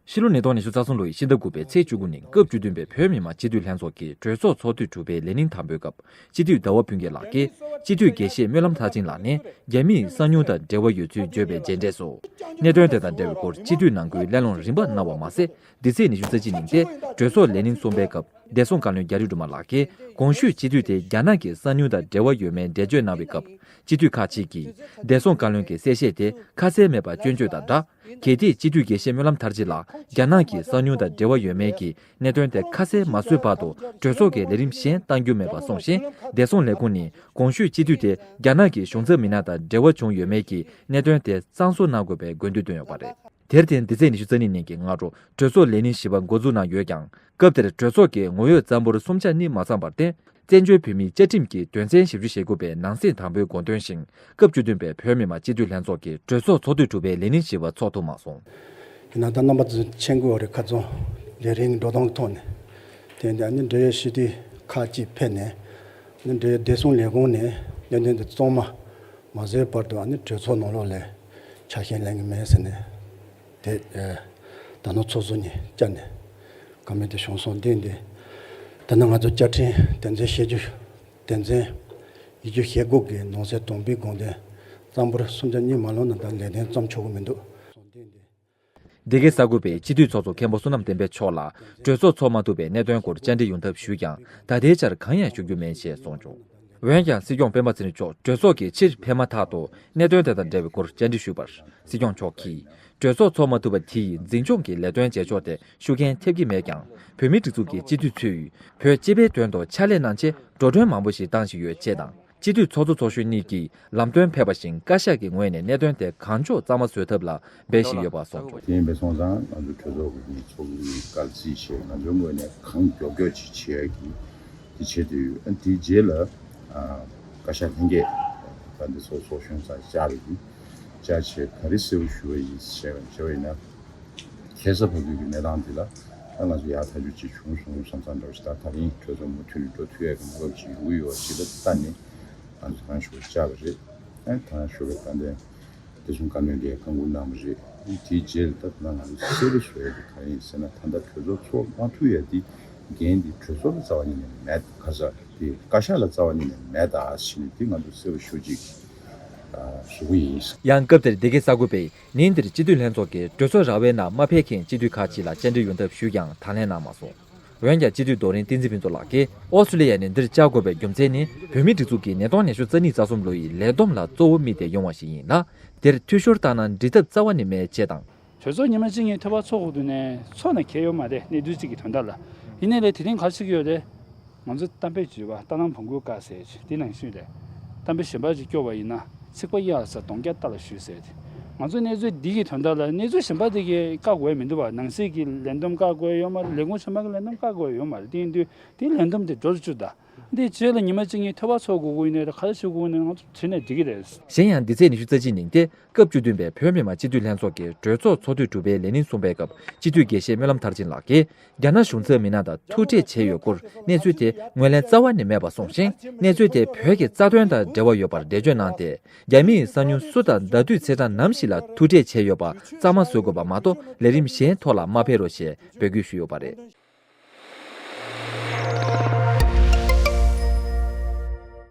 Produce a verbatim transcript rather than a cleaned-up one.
ཕྱི་ལོ་ཉིས་སྟོང་ཉི་ཤུ་རྩ་གསུམ་ལོའི་ཕྱི་ཟླ་དགུ་པའི་ཚེས་བཅུ་དགུ་ཉིན་སྐབས་བཅུ་བདུན་པའི་བོད་མི་མང་སྤྱི་འཐུས་ལྷན་ཚོགས་ཀྱི་གྲོས་ཚོགས་ཚོགས་དུས་དྲུག་པའི་ལས་ཉིན་དང་པོའི་སྐབས་སྤྱི་འཐུས་ཟླ་བ་ཕུན་སྐྱིད་ལགས་ཀྱིས་སྤྱི་འཐུས་དགེ་བཤེས་སྨོན་ལམ་མཐར་ཕྱིན་ལགས་ནས་རྒྱ་མིས་གསང་ཉུལ་དང་འབྲེལ་བ་ཡོད་ཚུལ་བརྗོད་པའི་མཇལ་འཕྲད་སོགས། གནད་དོན་དེ་དང་འབྲེལ་བའི་སྐོར་སྤྱི་འཐུས་ནང་ཁུལ་གླེང་སློང་རིམ་པ་གནང་བ་མ་ཟད། འདི་ཚེས་ཉི་ཤུ་རྩ་གཅིག་ཉིན་ཏེ་གྲོས་ཚོགས་ལས་ཉིན་གསུམ་པའི་སྐབས་བདེ་སྲུང་བཀའ་བློན་རྒྱ་རི་སྒྲོལ་མ་ལགས་ཀྱིས་གོང་ཞུས་སྤྱི་འཐུས་དེ་རྒྱ་ནག་གི་གསང་ཉུལ་དང་འབྲེལ་བ་ཡོད་མེད་འགྲེལ་བརྗོད་གནང་བའི་སྐབས། སྤྱི་འཐུས་ཁག་ཅིག་གིས་བདེ་སྲུང་བཀའ་བློན་གྱི་གསལ་བཤད་དེ་ཁ་གསལ་མེད་པར་སྐྱོན་བརྗོད་དང་སྦྲགས། གལ་ཏེ་སྤྱི་འཐུས་དགེ་བཤེས་སྨོན་ལམ་མཐར་ཕྱིན་ལགས་རྒྱ་ནག་གི་གསང་ཉུལ་དང་འབྲེལ་བ་ཡོད་མེད་ཀྱི་གནད་དོན་དེ་ཁ་གསལ་མ་བཟོས་བར་དུ་གྲོས་ཚོགས་ཀྱི་ལས་རིམ་གཞན་གཏང་རྒྱུ་མེད་པ་གསུངས་ཤིང་། བདེ་སྲུང་ལས་ཁུངས་ནས་གོང་ཞུས་སྤྱི་འཐུས་དེ་རྒྱ་ནག་གི་གཞུང་ཚབ་མི་སྣ་དང་འབྲེལ་བ་བྱུང་ཡོད་མེད་ཀྱི་གནད་དོན་དེ་གཙང་བཟོ་གནང་དགོས་པའི་དགོས་འདུན་བཏོན་ཡོད་པ་རེད། དེར་བརྟེན་འདི་ཚེས་ཉི་ཤུ་རྩ་གཉིས་ཉིན་གྱི་སྔ་དྲོ་གྲོས་ཚོགས་ལས་ཉིན་བཞི་པ་འགོ་འཛུགས་གནང་ཡོད་ཀྱང་། སྐབས་དེར་གྲོས་ཚོགས་ཀྱི་ངོ་ཡོད་རྩ་འབོར་གསུམ་ཆ་གཉིས་མ་ཚང་བར་བརྟེན། བཙན་བྱོལ་བོད་མིའི་བཅའ་ཁྲིམས་ཀྱི་དོན་ཚན་ཞེ་དགུ་པའི་ནང་གསེས་དང་པོའི་དགོངས་དོན་བཞིན་སྐབས་བཅུ་བདུན་པའི་བོད་མི་མང་སྤྱི་འཐུས་ལྷན་ཚོགས་ཀྱི་གྲོས་ཚོགས་ཚོགས་དུས་དྲུག་པའི་ལས་ཉིན་བཞི་པ་ཚོགས་ཐུབ་མ་སོང་། ཡིན་ན་ད་རྣམ་པ་ཚོས་མཁྱེན་གྱི་ཡོད་རེད། ཁ་རྩང་ལས་རིམ་འགྲོ་སྟངས་ཀྱི་ཐོག་ནས་དེ་འདྲ་ནི་འབྲེལ་ཡོད་སྤྱི་འཐུས་ཁག་ཅིག་ཕེབས་ནས་ནི་འབྲེལ་ཡོད་བདེ་སྲུང་ལས་ཁུངས་ནས་གནད་དོན་དེ་གཙང་མ་མ་བཟོས་བར་དུ་ཨ་ནི་གྲོས་ཚོགས་ནང་ལོགས་ལ་ཆ་ཤས་ལེན་གྱི་མེད་ཟེར་ནས། དེ་ད་ནང་ཚོགས་གཙོ་ནས་བཅར་ནས་བཀའ་མོལ་དེ་བྱུང་སོང་། དེ་འདི་ད་ནང་ང་ཚོ་བཅའ་ཁྲིམས་དོན་ཚན་ཞེ་དགུ། དོན་ཚན་ཉི་ཤུ་རྩ་དགུ་གི་ནང་གསེས་དང་པོའི་དགོངས་དོན་རྩ་འབོར་གསུམ་ཆ་གཉིས་མ་ལོན་ན་ད་ལས་དོན་བརྩམ་ཆོག་གི་མི་འདུག། འདི་གའི་གསར་འགོད་པས་སྤྱི་འཐུས་ཚོགས་གཙོ་མཁན་པོ་བསོད་ནམས་བསྟན་འཕེལ་མཆོག་ལ་གྲོས་ཚོགས་ཚོགས་མ་ཐུབ་པའི་གནད་དོན་སྐོར་བཅར་འདྲི་ཡོང་ཐབས་ཞུས་ཀྱང་ད་ལྟའི་ཆར་གང་ཡང་ཞུ་རྒྱུ་མེད་ཅེས་གསུངས་བྱུང་། འོན་ཀྱང་སྲིད་སྐྱོང་སྤེན་པ་ཚེ་རིང་མཆོག་གྲོས་ཚོགས་ཀྱི་ཕྱིར་ཕེབས་མ་ཐག་ཏུ་གནད་དོན་དེ་དང་འབྲེལ་བའི་སྐོར་བཅར་འདྲི་ཞུས་པར། སྲིད་སྐྱོང་མཆོག་གིས་གྲོས་ཚོགས་ཚོགས་མ་ཐུབ་པ་དེ་ཡི་འཛིན་སྐྱོང་གི་ལས་དོན་བྱེད་ཕྱོགས་དེ་ཤུགས་རྐྱེན་ཐེབས་ཀྱི་མེད་ཀྱང་། བོད་མིའི་སྒྲིག་འཛུགས་ཀྱི་སྤྱི་འཐུས་ཚོས་བོད་སྤྱི་པའི་དོན་དུ་ཕྱག་ལས་གནང་ཆེད་འགྲོ་གྲོན་མང་པོ་ཞིག་བཏང་བཞིན་ཡོད་ཅེས་དང་། སྤྱི་འཐུས་ཚོགས་གཙོ་ཚོགས་གཞོན་གཉིས་ཀྱིས་ལམ་སྟོན་ཕེབས་པ་བཞིན་བཀའ་ཤག་གི་ངོས་ནས་གནད་དོན་དེ་གང་མགྱོགས་གཙང་མ་བཟོ་ཐབས་ལ་འབད་བཞིན་ཡོད་པ་གསུངས་བྱུང་། དེ་ཡིན་པའི་སོང་ཙང་ང་ཚོ་གྲོས་ཚོགས་ཀྱི་ཚོགས་མི་གལ་སྲིད་བྱས་ང་ཚོའི་ངོས་ནས་གང་མགྱོགས་མགྱོགས་ཅིག་བྱེད་ཡ་གི་དེ་བྱེད་དུ་ཡོད། ཨ་དེའི་རྗེས་ལ་ཨ་བཀའ་ཤག་ལྷན་རྒྱས་ད་འདི་ཚོ་ཚོགས་གཞོན་ཚང་བཅར་རེད། བཅར་བྱས་ག་རེ་གསལ་པོ་ཞུ་བ་ཡིན་ཟེར་བ་ཡིན་ན། ཁ་སང་ཕ་གི་གི་གནས་སྟངས་འདི་ལ་ད་ང་ཚོ་ཡག་ཐག་ཆོད་ཅིག་བྱུང་སོང་བསམ་བསམ་འདྲ་བོ་ཞིག་ད་ད་རིང་གྲོས་ཚོགས་མུ་མཐུད་ནས་འགྲོ་ཐུབ་ཡ་གི་གནས་བབ་ཅིག་ཡོང་གི་ཡོད་པ་ཅིག་ལ་ལྟ་ནས་ང་ཚོ་ད་རང་ཞུ་བ་བཅར་བ་རེད། ཨ་ད་རང་ཞུ་བ་ད་འདི་བདེ་སྲུང་བཀའ་བློན་གྱིས་བཀའ་འགུག་གནང་བ་རེད། དེའི་རྗེས་ལ་ད་ང་ཚོ་གསལ་པོ་བཟོ་ཡ་དེ་ག་རེ་ཡིན་ཟེར་ན་ད་ལྟ་གྲོས་ཚོགས་ཚོགས་མ་ཐུབ་ཡ་དེ་འགན་དེ་གྲོས་ཚོགས་ལ་རྩ་བ་ཉིད་ནས་མེད། ག་ས་དེ་བཀའ་ཤག་ལ་རྩ་བ་ཉིད་ནས་མེད་ད་ཟེར་ནས་དེ་ང་ཚོ་གསལ་པོ་ཞུ་ཅིག་ཞུ་གི་ཡིན། ཡང་སྐབས་དེར་འདི་གའི་གསར་འགོད་པས་ཉིན་དེར་སྤྱི་འཐུས་ལྷན་ཚོགས་ཀྱི་གྲོས་ཚོགས་ར་བའི་ནང་མ་ཕེབས་མཁན་སྤྱི་འཐུས་ཁག་ཅིག་ལ་བཅར་འདྲི་ཡོང་ཐབས་ཞུས་ཀྱང་དང་ལེན་གནང་མ་སོང་། འོན་ཀྱང་སྤྱི་འཐུས་རྡོ་རིང་བསྟན་འཛིན་ཕུན་ཚོགས་ལགས་ཀྱིས་ཨོ་སི་ཀྲི་ལི་ཡ་ནས་འདིར་བཅར་དགོས་པའི་རྒྱུ་མཚན་ནི་བོད་མིའི་སྒྲིག་འཛུགས་ཀྱི་ཉིས་སྟོང་ཉི་ཤུ་རྩ་གཉིས་རྩ་གསུམ་ལོ་ཡི་ལས་བསྡོམས་ལ་གཙོ་བོ་དམིགས་ཏེ་ཡོང་བ་ཞིག་ཡིན་ལ། དེར་འཐུས་ཤོར་བཏང་ན་འགྲིག་ཐབས་རྩ་བ་ནས་མེད་ཅེས་དང་། གྲོས་ཚོགས་ཉི་མ་གཅིག་གཉིས་ཐོས་པ་ཚོགས་དགོས་དུས་ནས་ཚོགས་ནས་གལ་ཡོད་མ་རེད། གནས་ཚུལ་གཅིག་གི་དོན་དག་ལ། ཡིན་ནའི་ལས་དེ་རིང་ག་རེ་བྱེད་ཀྱི་ཡོད་རེད། ང་ཚོ་གཏམ་དཔེ་བརྗོད་པ་ལྟ་སྣང་བོང་གུའི་བཀའ་ཟེར་ཅིག་དེ་ནང་བཞིན་རེད། གཏམ་དཔེ་གཞན་པ་ཅིག་སྐྱོར་བ་ཡིན་ན་ཚིག་པ་གཡར་ས་གདོང་བརྒྱབ་རྟ་ལ་གཞུས་ཟེར་ཏེ། ང་ཚོ་གནས་ཚུལ་འདི་གི་དོན་དག་ལ་གནས་ཚུལ་གཞན་པ་དེ་གི་བཀག་དགོས་མི་འདུག་བ། ནང་སྲིད་ཀྱི་ལས་བསྡོམས་བཀག་དགོས་ཡོད་མ་རེད། ལས་ཁུངས་གཞན་པ་གི་ལས་བསྡོམས་བཀག་དགོས་ཡོད་མ་རེད། དེ་ཡིན་དུས་དེ་ལས་བསྡོམས་དེ་འགྲོ་རུ་བཅུག་ད། འདི་རྗེས་ལ་ཉི་མ་གཅིག་གཉིས་ཐོས་པ་ཚོགས་དགོས་ཀྱི་ཡིན་ནའི་རེད། ག་རེ་བྱེད་དགོས་ཀྱི་ཡིན་ནའི་ང་ཚོ་བྲིས་ནས་འགྲིག་གི་རེད། གཞན་ཡང་འདི་ཚེས་ཉི་ཤུ་རྩ་གཅིག་ཉིན་ཏེ། སྐབས་བཅུ་བདུན་པའི་བོད་མི་མང་སྤྱི་འཐུས་ལྷན་ཚོགས་ཀྱི་གྲོས་ཚོགས་ཚོགས་དུས་དྲུག་པའི་ལས་ཉིན་གསུམ་པའི་སྐབས་སྤྱི་འཐུས་དགེ་བཤེས་སྨོན་ལམ་མཐར་ཕྱིན་ལགས་ཀྱིས་རྒྱ་ནག་གཞུང་ཚབ་མི་སྣ་དང་ཐུག་འཕྲད་བྱས་ཡོད་སྐོར་གནས་ཚུལ་དེ་ངོས་ལེན་རྩ་བ་ནས་མེད་པ་གསུངས་ཤིང་། གནས་ཚུལ་དེ་བོད་ཀྱི་རྩ་དོན་དང་འབྲེལ་བ་ཡོད་པར་འགྲེལ་བརྗོད་གནང་སྟེ། རྒྱ་མིས་གསང་ཉུལ་སུ་དང་ཟླ་དུས་ཚེས་གྲངས་ནམ་ཞིག་ལ་ཐུག་འཕྲད་བྱས་ཡོད་པ་གཙང་མ་བཟོ་དགོས་པ་མ་གཏོགས་ལས་རིམ་གཞན་ཐོག་ལ་མ་ཕེབས་རོགས་ཞེས་འབོད་སྐུལ་ཞུས་ཡོད་པ་རེད།